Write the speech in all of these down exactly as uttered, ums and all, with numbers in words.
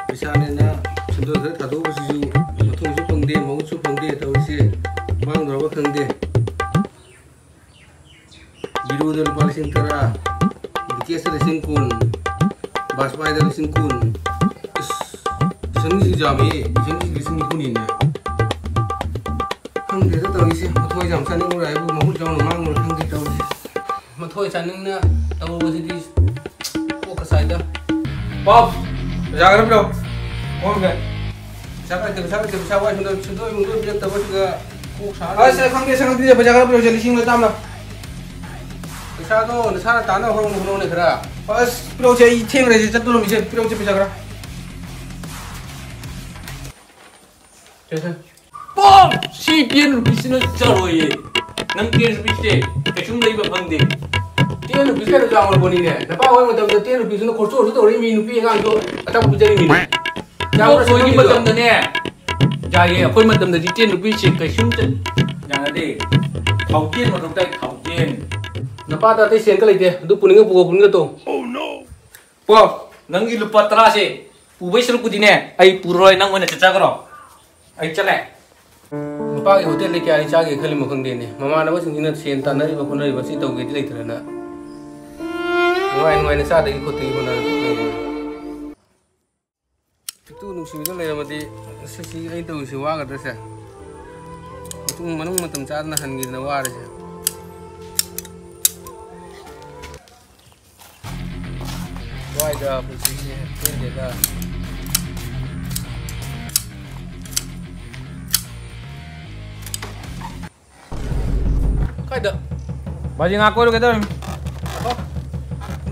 ꯄꯩꯁꯥꯅꯦꯅ ꯁꯦꯟꯗꯣꯏ ꯈꯔ ꯊꯥꯗꯣꯛꯎꯕꯁꯤꯁꯨ ꯃꯊꯣꯏꯁꯨ ꯐꯪꯗꯦ, ꯃꯍꯨꯠꯁꯨ ꯐꯪꯗꯦ ꯇꯧꯔꯤꯁꯦ꯫ ꯃꯥꯡꯗꯧꯔꯕ ꯈꯪꯗꯦ꯫ ꯕꯤꯔꯨꯗ ꯂꯨꯄꯥ ꯂꯤꯁꯤꯡ ꯇꯔꯥ, ꯕꯤꯀꯦꯁꯇ ꯂꯤꯁꯤꯡ ꯀꯨꯟ, ꯕꯥꯖꯄꯥꯏꯗ ꯂꯤꯁꯤꯡ ꯀꯨꯟ꯫ ꯏꯁ, ꯇꯨꯏꯁꯟꯒꯤꯁꯤ ꯌꯥꯝꯃꯦ, ꯇꯨꯏꯁꯟꯒꯤꯁꯤ ꯂꯤꯁꯤꯡ ꯅꯤꯐꯨꯅꯤꯅꯦ꯫ ꯈꯪꯗꯦꯗ ꯇꯧꯔꯤꯁꯦ, ꯃꯊꯣꯏ ꯌꯥꯝ ꯆꯥꯅꯤꯡꯉꯨꯔꯦ ꯍꯥꯏꯕꯨ ꯃꯍꯨꯠ ꯌꯥꯎꯅ ꯃꯥꯡꯉꯨꯔꯦ ꯈꯪꯗꯦ ꯇꯧꯔꯤꯁꯦ꯫ ꯃꯊꯣꯏ ꯆꯥꯅꯤꯡꯅ ꯇꯧꯕꯁꯤꯗꯤ ꯀꯣꯛꯀ ꯁꯥꯏꯗ꯫ ꯄꯥꯎ! ꯄꯩꯁꯥ ꯈꯔ ꯄꯤꯔꯛꯑꯣ꯫ ꯀꯣꯟꯒꯦ꯫ ꯄꯩꯁꯥ ꯂꯩꯇꯦ, ꯄꯩꯁꯥ ꯂꯩꯇꯦ, ꯄꯩꯁꯥ ꯋꯥꯏ ꯁꯣꯝꯗ ꯁꯦꯟꯗꯣꯏ ꯅꯨꯡꯗꯣꯏ ꯄꯤꯔꯛꯇꯕꯁꯤꯗ ꯀꯣꯛ ꯁꯥ ꯑꯁ, ꯂꯩꯔꯦ꯫ ꯈꯪꯗꯦ, ꯁꯪꯗꯦ, ꯄꯩꯁꯥ ꯈꯔ ꯄꯤꯔꯛꯑꯣꯁꯦ, ꯂꯤꯁꯤꯡ ꯑꯃ ꯆꯥꯝꯃ꯫ ꯄꯩꯁꯥꯗꯣ ꯅꯁꯥꯅ ꯇꯥꯅꯕ ꯍꯣꯠꯅꯧꯅꯦ ꯈꯔ꯫ ꯑꯁ, ꯄꯤꯔꯛꯑꯣꯁꯦ, ꯑꯩ ꯊꯦꯡꯈ꯭ꯔꯦꯁꯦ, ꯆꯠꯇꯣꯔꯝꯃꯤꯁꯦ, ꯄꯤꯔꯛꯑꯣꯁꯦ ꯄꯩꯁꯥ ꯈꯔ꯫ ꯁꯦ, ꯁꯦ꯫ ꯄꯣꯞ! ꯁꯤ ten rupeesꯁꯤꯅ ꯆꯥꯔꯣꯏꯌꯦ꯫ ꯅꯪ ten rupeesꯁꯦ ꯀꯩꯁꯨꯝ ꯂꯩꯕ ꯐꯪꯗꯦ꯫ Ten rupees ꯀꯩꯅꯣ ꯆꯥꯎꯔꯕꯅꯤꯅꯦ꯫ ꯅꯄꯥ ꯍꯣꯏ ꯃꯇꯝꯗ ten rupeesꯇꯨꯅ ꯈꯣꯔꯁꯣꯔꯁꯨ ꯇꯧꯔꯛꯏ ꯃꯤ ꯅꯨꯄꯤ ꯑꯉꯥꯡꯁꯨ ꯑꯆꯥꯄꯣꯠ ꯄꯤꯖꯔꯤꯃꯤꯅꯦ꯫ ꯆꯥꯕ ꯑꯩꯈꯣꯏꯒꯤ ꯆꯠꯅꯤꯡꯉꯤꯗꯣ꯫ ꯃꯇꯝꯗꯅꯦ꯫ ꯌꯥꯏꯌꯦ, ꯑꯩꯈꯣꯏ ꯃꯇꯝꯗꯗꯤ ten rupeesꯁꯦ ꯀꯩꯁꯨꯝꯇ ꯌꯥꯅꯗꯦ꯫ ꯊꯥꯎꯖꯦꯟ ꯃꯊꯧ ꯇꯥꯏ, ꯊꯥꯎꯖꯦꯟ꯫ ꯅꯄꯥꯗ ꯑꯇꯩ ꯁꯦꯟꯒ ꯂꯩꯇꯦ꯫ ꯑꯗꯨ ꯄꯨꯅꯤꯡꯉ ꯄꯨꯒꯣ, ꯄꯨꯅꯤꯡꯉ ꯇꯣ꯫ ꯄꯣ, ꯅꯪꯒꯤ ꯂꯨꯄꯥ ꯇꯔꯥꯁꯦ ꯄꯨꯕꯩ ꯁꯔꯨꯛꯄꯨꯗꯤꯅꯦ, ꯑꯩ ꯄꯨꯔꯔꯣꯏ, ꯅꯪ ꯑꯣꯏꯅ ꯆꯠꯆꯈ꯭ꯔꯣ꯫ ꯑꯩ ꯆꯠꯂꯦ꯫ ꯃꯄꯥꯒꯤ ꯍꯣꯇꯦꯜꯗ ꯀꯌꯥꯗꯤ ꯆꯥꯒꯦ ꯈꯜꯂꯤꯃꯣ ꯈꯪꯗꯦꯅꯦ꯫ ꯃꯃꯥꯟꯅꯕꯁꯤꯡꯁꯤꯅ ꯁꯦꯟ ꯇꯥꯟꯅꯔꯤꯕ ꯈꯣꯠꯅꯔꯤꯕ ꯁꯤ ꯇꯧꯒꯦꯗꯤ ꯂꯩꯇ꯭ꯔꯅ ꯅꯨꯡꯉꯥꯏ ꯅꯨꯡꯉꯥꯏꯅ ꯆꯥꯗꯒꯤ ꯈꯣꯠꯇꯒꯤ ꯍꯣꯠꯅꯔꯒ ꯂꯩꯔꯦ꯫ ꯄꯤꯛꯇꯨ ꯅꯨꯡꯁꯤꯕꯤꯗ ꯂꯩꯔꯝꯃꯗꯤ ꯁꯤꯁꯤ ꯑꯩ ꯇꯧꯔꯤꯁꯤ ꯋꯥꯒꯗ꯭ꯔꯁꯦ? ꯃꯇꯨꯡ ꯃꯅꯨꯡ ꯃꯇꯝ ꯆꯥꯗꯅ ꯍꯟꯈꯤꯗꯅ ꯋꯥꯔꯤꯁꯦ꯫ ꯋꯥꯏꯗ ꯄꯨꯟꯁꯤꯁꯦ ꯄꯦꯟꯗꯦꯗ꯫ ꯀꯥꯏꯗ? ꯕꯥꯖꯤ, ꯉꯥ ꯀꯣꯏꯔꯨꯒꯦ ꯇꯧꯔꯤꯃꯤ꯫ ꯑꯍꯣ꯫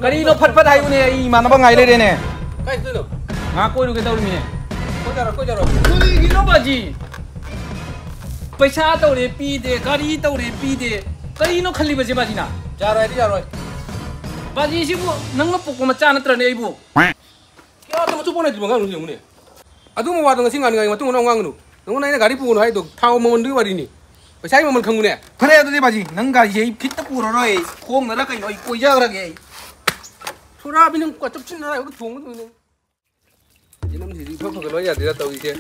ꯀꯔꯤꯅꯣ ꯐꯠ ꯐꯠ ꯍꯥꯏꯌꯨꯅꯦ, ꯑꯩ ꯏꯃꯥꯟꯅꯕ ꯉꯥꯏ ꯂꯩꯔꯦꯅꯦ꯫ ꯀꯥꯏ ꯆꯠꯇꯣꯏꯅꯣ? ꯉꯥ ꯀꯣꯏꯔꯨꯒꯦ ꯇꯧꯔꯤꯃꯤꯅꯦ꯫ ꯀꯣꯏꯖꯔꯣ, ꯀꯣꯏꯖꯔꯣ꯫ ꯀꯔꯤꯒꯤꯅꯣ ꯕꯥꯖꯤ? ꯄꯩꯁꯥ ꯇꯧꯔꯦ ꯄꯤꯗꯦ, ꯒꯥꯔꯤ ꯇꯧꯔꯦ ꯄꯤꯗꯦ꯫ ꯀꯔꯤꯅꯣ ꯈꯜꯂꯤꯕꯁꯦ ꯕꯥꯖꯤꯅ? ꯌꯥꯔꯣꯏ ꯍꯥꯏꯗꯤ ꯌꯥꯔꯣꯏ꯫ ꯕꯥꯖꯤꯁꯤꯕꯨ ꯅꯪꯅ ꯄꯣꯛꯄ ꯃꯆꯥ ꯅꯠꯇ꯭ꯔꯅꯦ ꯑꯩꯕꯨ? ꯀꯌꯥꯗ ꯃꯆꯨ ꯄꯣꯟꯅ ꯍꯥꯏꯗ꯭ꯔꯤꯕ ꯑꯉꯥꯡꯅꯣ ꯌꯦꯡꯉꯨꯅꯦ꯫ ꯑꯗꯨꯒꯨꯝꯕ ꯋꯥꯗꯣ ꯉꯁꯤ ꯉꯥꯡꯅꯤꯡꯉꯥꯏ ꯃꯇꯨꯡ ꯃꯅꯥꯎ ꯉꯥꯡꯒꯅꯨ꯫ ꯅꯉꯣꯟꯗ ꯑꯩꯅ ꯒꯥꯔꯤ ꯄꯨꯒꯅꯨ ꯍꯥꯏꯗꯣ ꯊꯥꯎ ꯃꯃꯜꯗꯨꯒꯤ ꯋꯥꯔꯤꯅꯤ꯫ ꯄꯩꯁꯥꯒꯤ ꯃꯃꯜ ꯈꯪꯉꯨꯅꯦ꯫ ꯐꯔꯦ ꯑꯗꯨꯗꯤ ꯕꯥꯖꯤ, ꯅꯪ ꯒꯥꯔꯤꯁꯦ ꯑꯩ ꯈꯤꯠꯇ ꯄꯨꯔꯔꯣꯏ꯫ ꯈꯣꯡꯅꯔ ꯀꯩꯅꯣ ꯑꯩ ꯀꯣꯏꯖꯈ꯭ꯔꯒꯦ ꯑꯩ꯫ ꯄꯨꯔꯥ ꯃꯤꯅꯝ ꯀ꯭ꯋꯥꯆꯞ ꯁꯤꯟꯅꯔ ꯑꯩꯈꯣꯏ ꯊꯣꯡꯒꯗꯣꯏꯅꯦ꯫ ꯌꯦꯅꯝꯁꯤꯗꯤ ꯏꯐ ꯐꯒꯠꯂꯣ ꯌꯥꯗꯦꯗ ꯇꯧꯔꯤꯁꯦ꯫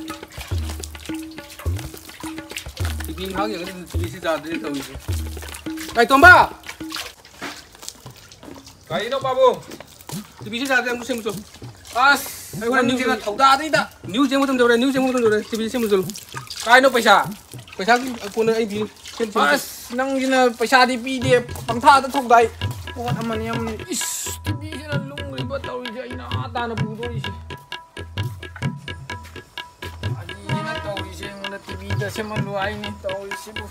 ꯇꯤꯚꯤ ꯉꯥꯏꯍꯥꯛ ꯌꯦꯡꯉꯗꯤ ꯇꯤꯚꯤꯁꯤ ꯌꯥꯗ꯭ꯔꯦ ꯇꯧꯔꯤꯁꯦ꯫ ꯀꯥꯏ ꯇꯣꯝꯕ! ꯀꯔꯤꯅꯣ ꯄꯥꯕꯨꯡ? ꯇꯤꯚꯤꯁꯤ ꯌꯥꯗ꯭ꯔꯦ ꯑꯃꯨꯛ ꯁꯦꯝꯃꯨꯆꯣ꯫ ꯑꯁ, ꯑꯩꯈꯣꯏ ꯅꯪꯁꯤꯅ ꯅ꯭ꯌꯨꯁ ꯊꯧꯗꯥꯗꯩꯗ꯫ ꯅ꯭ꯌꯨꯁ ꯌꯦꯡꯕ ꯃꯇꯝ ꯌꯧꯔꯦ, ꯅ꯭ꯌꯨꯁ ꯌꯦꯡꯕ ꯃꯇꯝ ꯌꯧꯔꯦ, ꯇꯤꯚꯤꯁꯤ ꯁꯦꯝꯃꯨꯆꯣ꯫ ꯀꯥꯏꯅꯣ ꯄꯩꯁꯥ? ꯄꯩꯁꯥꯒꯤ ꯀꯣꯟꯅ ꯑꯩ ꯄꯤ-, ꯁꯦꯝ-, ꯁꯦꯝ-, ꯁꯦꯝ꯫ ꯑꯁ, ꯅꯪꯁꯤꯅ ꯄꯩꯁꯥꯗꯤ ꯄꯤꯗꯦ, ꯄꯪꯊꯥꯗ ꯊꯧꯗꯥꯏ꯫ ꯄꯣꯠ ꯑꯃꯅꯤ ꯑꯃꯅꯤ꯫ ꯏꯁ, ꯇꯤꯚꯤꯁꯤꯅ ꯂꯨꯝꯈ꯭ꯔꯤꯕ ꯇꯧꯔꯤꯁꯦ, ꯑꯩꯅ ꯑꯥ ꯇꯥꯅ ꯄꯨꯗꯣꯔꯤꯁꯦ꯫ ꯑꯅꯤꯁꯤꯅ ꯇꯧꯔꯤꯁꯦ, ꯑꯩꯉꯣꯟꯗ ꯇꯤꯚꯤꯗ ꯁꯦꯝꯍꯜꯂꯨ ꯍꯥꯏꯅꯤ ꯇꯧꯔꯤꯁꯤꯕꯨ꯫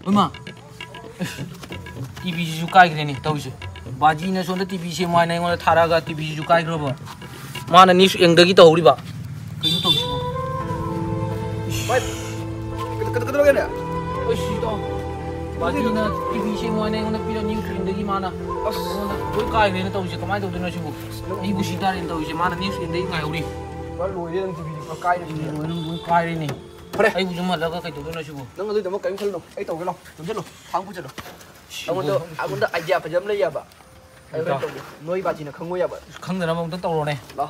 ꯏꯃꯥ, ꯇꯤꯚꯤꯁꯤꯁꯨ ꯀꯥꯏꯈ꯭ꯔꯦꯅꯦ ꯇꯧꯔꯤꯁꯦ꯫ ꯕꯥꯖꯤꯅ ꯁꯣꯝꯗ ꯇꯤꯚꯤ ꯁꯦꯝꯃꯣ ꯍꯥꯏꯅ ꯑꯩꯉꯣꯟꯗ ꯊꯥꯔꯛꯑꯒ ꯇꯤꯚꯤꯁꯤꯁꯨ ꯀꯥꯏꯈ꯭ꯔꯕ꯫ ꯃꯥꯅ ꯅ꯭ꯌꯨꯁ ꯑꯦꯡꯗꯒꯤ ꯇꯧꯍꯧꯔꯤꯕ꯫ ꯀꯩꯅꯣ ꯇꯧꯔꯤꯁꯤꯕꯣ? ꯚꯥꯏ, ꯀꯩꯗꯧ-, ꯀꯩꯗꯧ-, ꯀꯩꯗꯧꯔꯒꯦꯅꯦ? ꯑꯩ ꯁꯤ ꯇꯧ꯫ ꯕꯥꯖꯤꯅ ꯇꯤꯚꯤ ꯁꯦꯝꯃꯣ ꯍꯥꯏꯅ ꯑꯩꯉꯣꯟꯗ ꯄꯤꯔꯛ ꯅ꯭ꯌꯨꯁ ꯑꯦꯡꯗꯒꯤ ꯃꯥꯅ꯫ ꯑꯁ꯫ ꯑꯩꯉꯣꯟꯗ ꯂꯣꯏ ꯀꯥꯏꯈ꯭ꯔꯦꯅ ꯇꯧꯔꯤꯁꯦ꯫ ꯀꯃꯥꯏꯅ ꯇꯧꯗꯣꯏꯅꯣ ꯁꯤꯕꯨ? ꯑꯩꯕꯨ ꯁꯤ ꯇꯥꯔꯦꯅ ꯇꯧꯔꯤꯁꯦ꯫ ꯃꯥꯅ ꯅ꯭ꯌꯨꯁ ꯑꯦꯡꯗꯒꯤ ꯉꯥꯏꯍꯧꯔꯤ꯫ ꯚꯥꯏ, ꯂꯣꯏꯔꯦ ꯅꯪ ꯇꯤꯚꯤꯗꯤ ꯄꯨꯔꯥ ꯀꯥꯏꯔꯦ꯫ ꯂꯣꯏꯔꯦ, ꯂꯣꯏ ꯀꯥꯏꯔꯦꯅꯦ꯫ ꯐꯔꯦ꯫ ꯑꯩꯕꯨ ꯁꯨꯝ ꯍꯜꯂꯒ ꯀꯩꯗꯧꯗꯣꯏꯅꯣ ꯁꯤꯕꯨ? ꯅꯪ ꯑꯗꯨꯒꯤꯗꯃꯛ ꯀꯔꯤꯝ ꯈꯜꯂꯨꯅꯣ꯫ ꯑꯩ ꯇꯧꯒꯦ ꯂꯥꯎ꯫ ꯆꯪꯁꯤꯜꯂꯣ꯫ ꯊꯥꯡ ꯄꯨꯁꯤꯜꯂꯣ꯫ ꯁꯤꯕꯨ꯫ ꯑꯩꯉꯣꯟꯗ, ꯑꯩꯉꯣꯟꯗ ꯑꯥꯏꯗꯤꯌꯥ ꯐꯖꯕ ꯑꯃ ꯂꯩ ꯌꯥꯕ꯫ ꯑꯩ ꯍꯣꯔꯦꯟ ꯏꯇꯥꯎ꯫ ꯇꯧꯒꯦ꯫ ꯅꯣꯏ ꯕꯥꯖꯤꯅ ꯈꯪꯉꯣꯏ ꯌꯥꯕ꯫ ꯈꯪꯗꯅꯕ ꯑꯝꯇ ꯇꯧꯔꯣꯅꯦ꯫ ꯂꯥꯎ꯫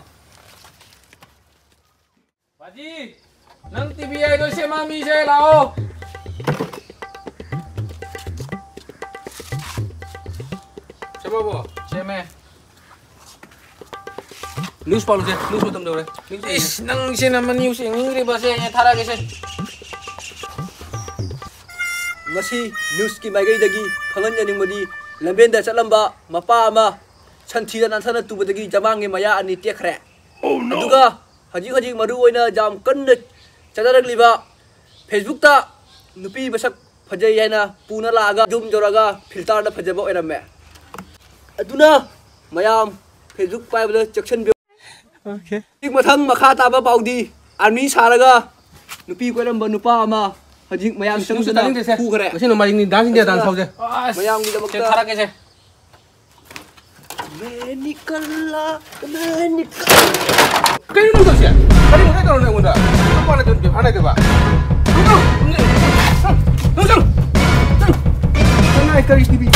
ꯕꯥꯖꯤ, ꯅꯪ ꯇꯤꯚꯤ ꯍꯥꯏꯗꯣ ꯁꯦꯝꯃꯝꯃꯤꯁꯦ, ꯂꯥꯛꯑꯣ꯫ ꯁꯦꯝꯃꯕꯣ? ꯁꯦꯝꯃꯦ꯫ ꯅ꯭ꯌꯨꯁ ꯄꯥꯎꯁꯦ, ꯅ꯭ꯌꯨꯁ ꯃꯇꯝ ꯌꯧꯔꯦ꯫ ꯅ꯭ꯌꯨꯁ ꯌꯦꯡꯉꯦ꯫ ꯏꯁ, ꯅꯪꯁꯤꯅ ꯑꯃ ꯅ꯭ꯌꯨꯁ ꯌꯦꯡꯅꯤꯡꯗ꯭ꯔꯤꯕꯁꯦ, ꯑꯩꯅ ꯊꯥꯔꯛꯑꯒꯦꯁꯦ꯫ ꯉꯁꯤ ꯅ꯭ꯌꯨꯁꯀꯤ ꯃꯥꯏꯀꯩꯗꯒꯤ ꯈꯪꯍꯟꯖꯅꯤꯡꯕꯗꯤ, ꯂꯝꯕꯦꯟꯗ ꯆꯠꯂꯝꯕ ꯃꯄꯥ ꯑꯃ ꯁꯟꯊꯤꯗ ꯅꯥꯟꯊꯅ ꯇꯨꯕꯗꯒꯤ ꯖꯃꯥꯡꯒꯤ ꯃꯌꯥ ꯑꯅꯤ ꯇꯦꯛꯈ꯭ꯔꯦ꯫ ꯑꯗꯨꯒ ꯍꯧꯖꯤꯛ ꯍꯧꯖꯤꯛ ꯃꯔꯨ ꯑꯣꯏꯅ ꯌꯥꯝ ꯀꯟꯅ ꯆꯠꯅꯔꯛꯂꯤꯕ ꯐꯦꯁꯕꯨꯛꯇ ꯅꯨꯄꯤ ꯃꯁꯛ ꯐꯖꯩ ꯍꯥꯏꯅ ꯄꯨꯅ ꯂꯥꯛꯑꯒ ꯌꯨꯝ ꯌꯧꯔꯒ ꯐꯤꯜꯇꯔꯗ ꯐꯖꯕ ꯑꯣꯏꯔꯝꯃꯦ꯫ ꯑꯗꯨꯅ ꯃꯌꯥꯝ ꯐꯦꯁꯕꯨꯛ ꯄꯥꯏꯕꯗ ꯆꯦꯛꯁꯤꯟꯕꯤꯌꯨ꯫ ꯑꯣꯀꯦ꯫ ꯍꯧꯖꯤꯛ ꯃꯊꯪ ꯃꯈꯥ ꯇꯥꯕ ꯄꯥꯎꯗꯤ ꯑꯥꯔꯃꯤ ꯁꯥꯔꯒ ꯅꯨꯄꯤ ꯀꯣꯏꯔꯝꯕ ꯅꯨꯄꯥ ꯑꯃ ꯍꯧꯖꯤꯛ ꯃꯌꯥꯝ ꯅ꯭ꯌꯨꯁꯁꯦ ꯆꯪꯗꯅ ꯇꯥꯅꯤꯡꯗꯦꯁꯦ꯫ ꯐꯨꯈ꯭ꯔꯦ꯫ ꯉꯁꯤ ꯅꯣꯡꯃꯥꯏꯖꯤꯡꯅꯤ, ꯗꯥꯟꯁ ꯏꯟꯗꯤꯌꯥ ꯗꯥꯟꯁ ꯇꯧꯁꯦ꯫ ꯑꯁ, ꯃꯌꯥꯝꯒꯤꯗꯃꯛꯇ ꯁꯦ, ꯊꯥꯔꯛꯀꯦꯁꯦ꯫ मैं निकला, मैं निकला। ꯀꯩꯅꯣ ꯅꯪ ꯇꯧꯔꯤꯁꯦ? ꯀꯔꯤꯅꯣ ꯅꯪ ꯇꯧꯔꯤꯁꯦ ꯑꯩꯉꯣꯟꯗ? ꯅꯨꯄꯥ ꯅꯠꯇꯦ, ꯅꯨꯄꯤ ꯐꯥꯅꯗꯦꯕ꯫ ꯅꯪ ꯆꯠꯂꯨ, ꯅꯪ ꯆꯠꯂꯨ, ꯅꯪ ꯆꯠꯂꯨ, ꯅꯪ ꯆꯠꯂꯨ꯫ ꯀꯔꯤ ꯇꯤꯚꯤ?